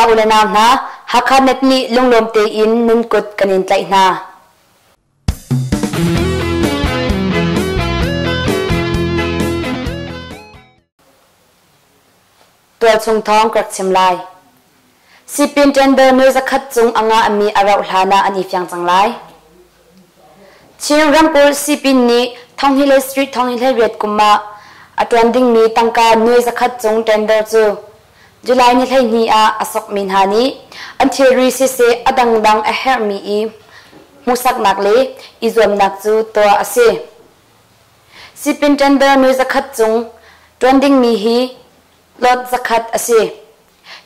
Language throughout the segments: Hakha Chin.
Upa u le nau hna, Hakha Net nih lunglawm tein nun kut kan in tlaih hna. Tualchung thawng ka rak chim lai. Sipin tender nuai zakhat cung a ngahmi a rauh hlan ah an i fiang cang lai. Chin ramkulh sipin nih Thonghile Street Thonghile riat kum ah a ṭuan dingmi tangka nuai zakhat cung tender cu July ni 12 ah a sokmi hna nih an thilri siseh a dangdang a herhmi i hmuhsaknak le i zuamnak cu tuah a si. Sipin tender nuai zakhat cung ṭuan dingmi hi lot zakhat a si.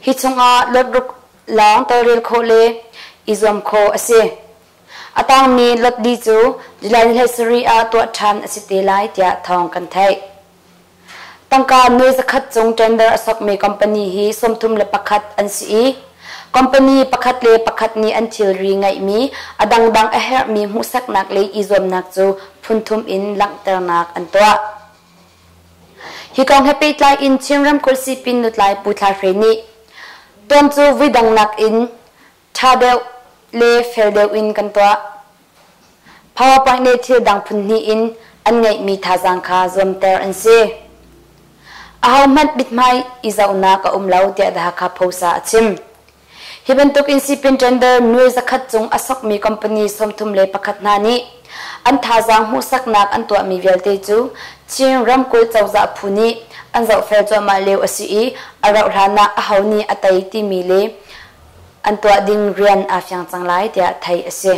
Hi chungah lot ruk lawng tawlrel khawh le i zuam khawh a si. A tangmi lot li cu July ni 17 ah tuah ṭhan a si te lai tiah thawng kan theih. Tangka nuai zakhat cung tender a sokmi company hi 31 an si i company pakhat le pakhat nih an thilri ngeihmi a dangdang a herhmi hmuhsaknak le i zuamnak cu phunthum in langhternak an tuah. Hi kong he pehtlai in Chin ramkulh sipin lutlai Pu Thla Hre nih tuan cu voidang nakin ṭha deuh le fel deuh in kan tuah. PowerPoint le thil dang phun hnih in an ngeihmi thazaang kha zuamter an si. Ahohmanh mithmai i zohnak a um lo tiah The Hakha Post ah a chim. Hi bantuk in sipin tender nuai zakhat cung a sokmi company 31 hna nih an thazaang hmuhsaknak an tuahmi vialte cu Chin ramkulh cozah phu nih an zohfel cuahmah lio a si i a rauh hlan ah aho nih a tei timi le an tuah ding rian aa fiang cang lai tiah theih a si.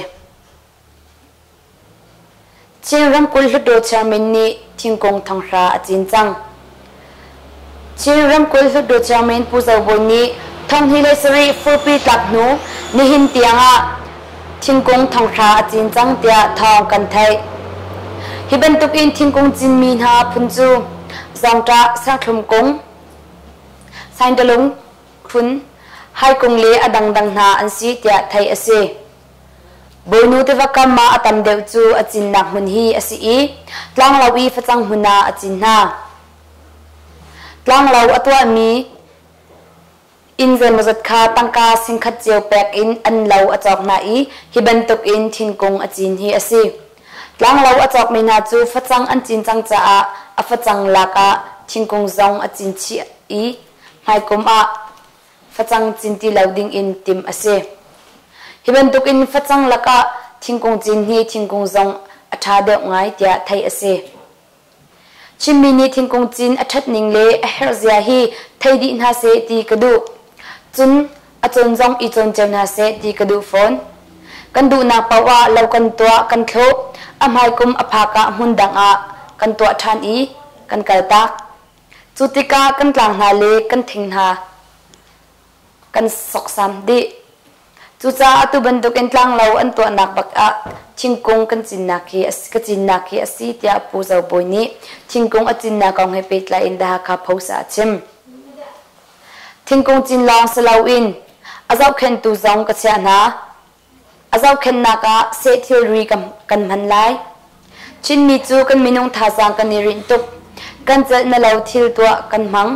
Chin ramkulh Hluttaw chairman nih thingkung thonghra a cin cang. Chin ramkulh Hluttaw chairman Pu Zo Bawi nih thonghnih le sarih furpi tlak hnu nihin tiang ah thingkung thonghra a cin cang tiah thawng kan theih. Hi bantuk in thingkung cinmi hna phun cu zawngṭah, serthlum kung, saintalung phun, haikung le a dangdang hna an si tiah theih a si. Bawinu tiva kam ah a tam deuh cu a cinnak hmun hi a si i tlanglo i facang hmun ah a cin hna. Tlanglo a tuahmi inn zeimawzat kha tangka singkhat cio pek in an lo a cawk hna i hi bantuk in thinkung a cin hi a si. Tlanglo a cawkmi hna cu facang an cin cang caah a facang lak ah thingkung zong a cin chih i hmaikum ah facang cin ti lo dingin timh a si. Hi bantukin facang lakah thingkung cin hi thingkung zong a ṭha deuh ngai tiah theih a si. Chinmi nih thingkung cin a ṭhat ning le a herh zia hi thei dih hna seh ti ka duh. Cun a cawn zong i cawn cio hna seh ti ka duh fawn. Kan duhnak paoh ah lo kan tuah kan thlawh, a hmaikum a phak ah hmun dang ah kan tuah ṭhan i kan kaltak. Cu tikah kan tlang hna le kan thing hna kan sawksam dih. Cucaah atu bantukin tlanglo an tuahnak bak ah thingkung kan cinnak hi ka cinnak hi a si tiah Pu Zo Bawi nih thingkung a cinnak kong he pehtlai in The Hakha Post ah a chim. Thingkung cin lawng si loin a zohkhenhtu zong ka chiah hna. A zohkhenhnak ah seh thilri kan hman lai. Chinmi cu kan minung thazaang kan i rinh tuk. Kan celh na lo thil tuah kan hmang.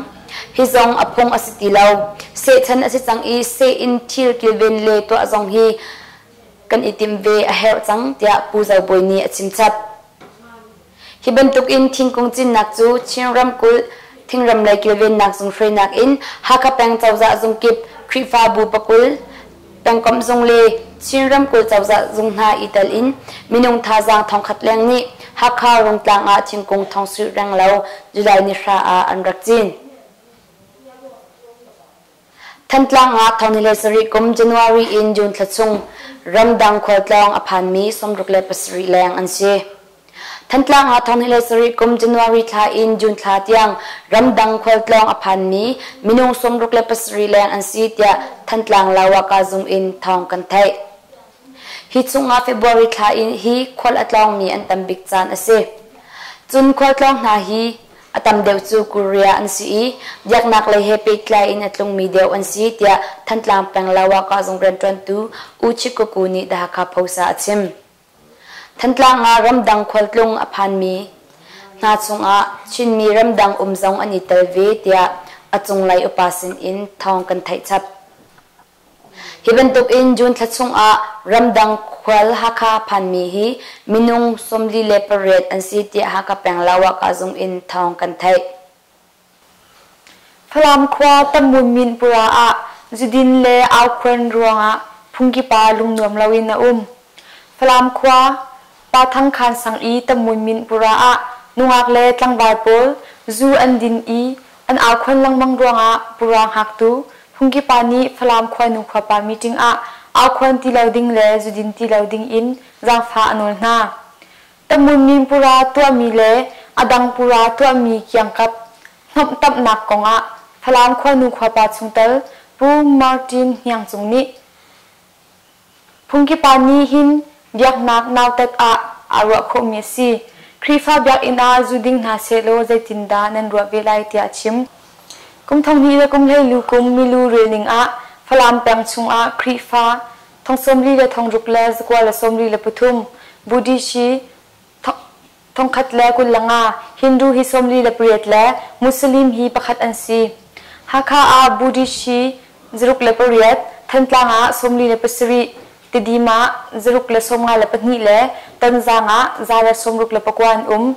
Hi zong a phung a si ti lo. Sehchan a si cang i seh in thil kilven le tuah zong hi kan i timh ve a herh cang tiah Pu Zo Bawi nih a chimchap. Hi bantuk in thingkung cinnak cu Chin ramkulh thingram lei kilvennak zung hruainak in Hakha peng cozah zung kip, Khrihfabu pakul, pengkomh zung le Chin ramkulh cozah zung hna i tel in minung thazaang thongkhat leng nih Hakha Rungtlang ah thingkung thongsuih renglo July ni hra ah an rak cin. Thantlang ah 2007 kum January in June thla chung ramdang khualtlawng a phanmi 67 leng an si. Thantlang ah 2007 kum January thla in June thla tiang ramdang khualtlawng a phanmi minung 67 leng an si tiah Thantlang Lawaka zung in thawng kan theih. Hi chungah February thla in hi khual a tlawngmi an tam bik caan a si. Cun khualtlawng hna hi a tam deuh cu Korea an si i biaknak lei he pehtlai in a tlungmi deuh an si tiah Thantlang peng Lawaka zung rianṭuantu U Chikuku nih The Hakha Post ah a chim. Thantlang ah ramdang khualtlung a phanmi hna chungah Chinmi ramdang um zong an i tel ve tiah a cunglei upa sin in thawng kan theih chap. Hi bantuk in June thla chungah ramdang khual Hakha phanmi hi minung 48 an si tiah Hakha peng Lawaka zung in thawng kan theih. Falam khua Tammun Minpura ah zudin le aukhuan ruangah phungki pa lungnuam loin a um. Falam khua Pa Thang Khan sang i Tammun Minpura ah nungak le tlangval pawl zu an din i an aukhuan lengmang ruangah pura hngaktu phungki pa nih Falam khuanu khuapa meeting ah aukhuan ti lo ding le zudin ti lo ding in zaangfah a nawl hna. Tammun Minpura tuahmi le a dang pura tuahmi kiangkap hnawmhtamhnak kongah Falam khuanu khuapa chungtel Pu Martin Hniang Cung nih Phungki pa nih hin biaknak nautat ah aa ruah khawhmi a si. Khrihfa biakinn ah zu ding hna sehlaw zeitindah nan ruah ve lai tiah a chim. Kum 2000 le kum 14 kum milu relning ah Falam peng chungah Khrihfa thong 40 le thong ruk le zakua le 43, Buddhist hi 125, Hindu hi 48 le Muslim hi pakhat an si. Hakha ah Buddhist hi 68, Thantlang ah 47, Tidim ah 152 le Tonzang ah 169 an um.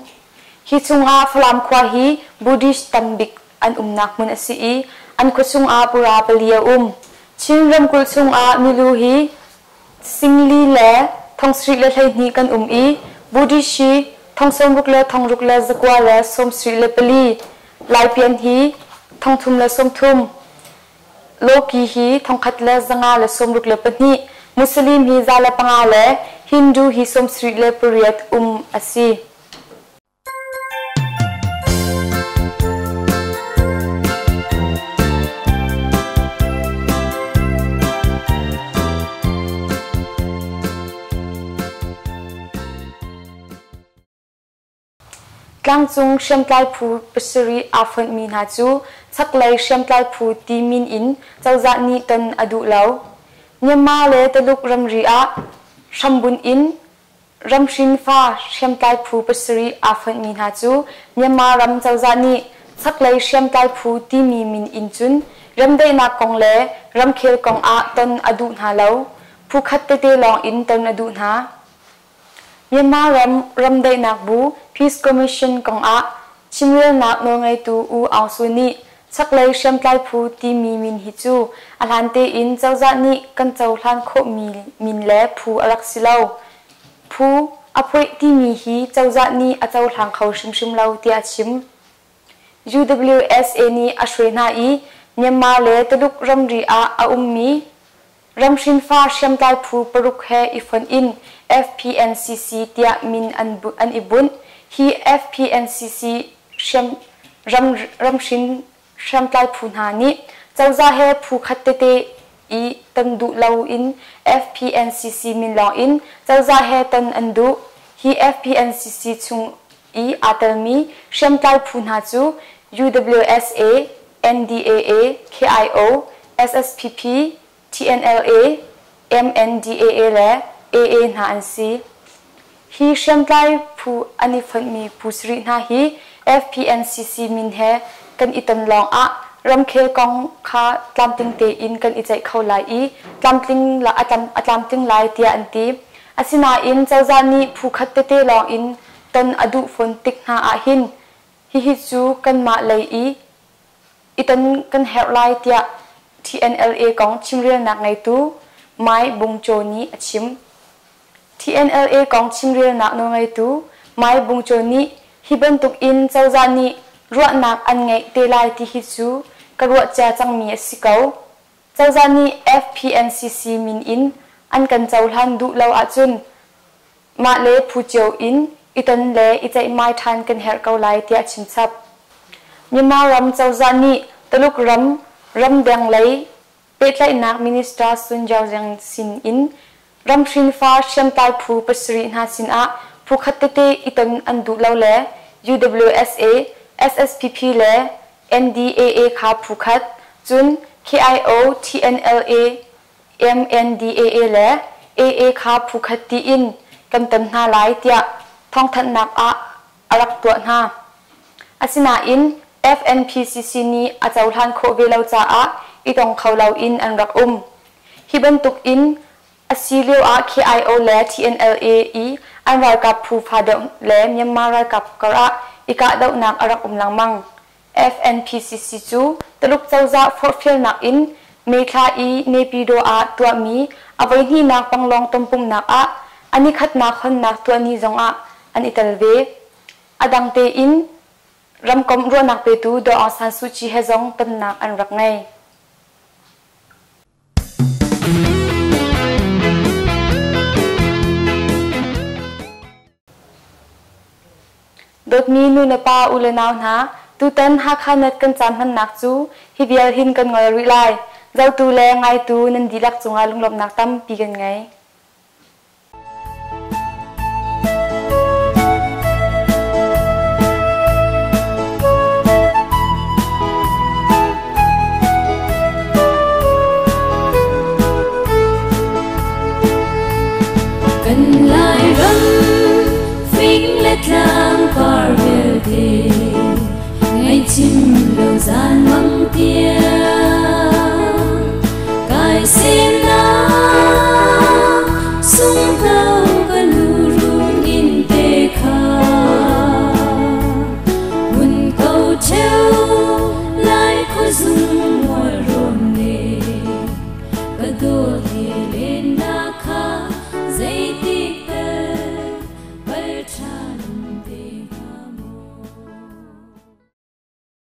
Hi chungah Falam khua hi Buddhist tambik an umnak hmun a si i an khuachung ah pura pali a um. Chin ramkulh chungah milu hi singli le thongsarih le 12 kan um i Buddhist hi thongsawmruk le thongruk le zakua le sawmsarih le pali, Laipian hi thongthum le sawmthum, Lawki hi thongkhat le zanga le sawmruk le pahnih, Muslim hi 105 le Hindu hi 78 um a si. Tlangcung hriamtlai phu pasarih aa fonhmi hna cu chaklei hriamtlai phu ti min in cozah nih ton a duh lo. Myanmar le Taluk ramri ah hrambunh in Ramhrin fa hriamtlai phu pasarih aa fonhmi hna cu Myanmar ram cozah nih chaklei hriamtlai phu timi min in cun remdaihnak kong le ramkhel kong ah ton a duh hna lo. Phu khat tete lawng in ton a duh hna. Myanmar ram ramdaihnak bu Peace Commission kong ah chimrelnak nawlngeitu U Aung Su nih chaklei hriamtlai phu timi min hi cu a hlan tein cozah nih kan cohlan khawhmi min le phu a rak si lo. Phu a phoih timi hi cozah nih a cohlang kho hrimhrim lo tiah a chim. UWSA nih a hruai hna i Myanmar le Tuluk ramri ah a ummi ramhrinfa hriamtlai phu paruk he i fonh in FPNCC tiah min an i bunh. Hi FPNCC ramhrin hriamtlai phu hna nih cozah he phu khat tete i ton duh loin FPNCC min lawng in cozah he ton an duh. Hi FPNCC chung i aa telmi hriamtlai phu hna cu UWSA, NDAA, KIO, SSPP, TNLA, MNDAA le AA hna an si. Hi hriamtlai phu an i fonhmi phu sarih hna hi FPNCC min he kan i ton lawng ah ramkhel kong kha tlamtling tein kan i ceih kho lai i tlamtling a tlamtling lai tiah an ti. Asinain cozah nih phu khat tete lawng in ton a duh fawn tik hna ahhin hihi cu kanmah lei i i ton kan herh lai tiah TNLA kong chimrelnak ngeitu Mai Bung Chaw nih a chim. TNLA kong chimrelnak nawlngeitu Mai Bung Chaw nih hi bantuk in cozah nih ruahnak an ngeih te lai ti hi cu ka ruah cia cangmi a si ko. Cozah nih FPNCC min in an kan cohlan duh lo ahcun mah le phu cio in i ton le i ceihmai ṭhan kan herh ko lai tiah a chimchap. Myanmar ram cozah nih Tuluk ram ramdeng lei pehtlaihnak minister Sun Jiaozheng sin in ramhrinfa hriamtlai phu pasarih hna sinah phu khat tete i ton an duh lo le UWSA, SSPP le NDAA kha phu khat, cun KIO, TNLA, MNDAA le AA kha phu khat tiin kan ton hna lai tiah thawngthanhnak ah a rak tuah hna. Asinain FNPCC nih a cohlan khawh ve lo caah i tong kho loin an rak um. Hi bantuk in a si lio ah KIO le TNLA i an ralkap phu fa deuh le Myanmar ralkap karah i kahdohnak a rak um lengmang. FNPCC cu Tuluk cozah forhfialnak in May thla i Naypyidaw ah tuahmi a voihnihnak Panglong tonpumhnak ah a nikhatnak honnak tuah ni zongah an i tel ve. A dang tein ramkomh ruahnak petu Daw Aung San Suu Kyi he zong tonnak an rak ngei. Dawtmi nu le pa u le nau hna, tutan Hakha Net kan caan hmannak cu hi vial hin kan ngol rih lai. Zotu le ngaitu nan dihlak cungah lunglawmhnak tampi kan ngei. Kan Lairam fing le tlang par vialte ngaihchim lo zan mang tiang kai sem na sunghno.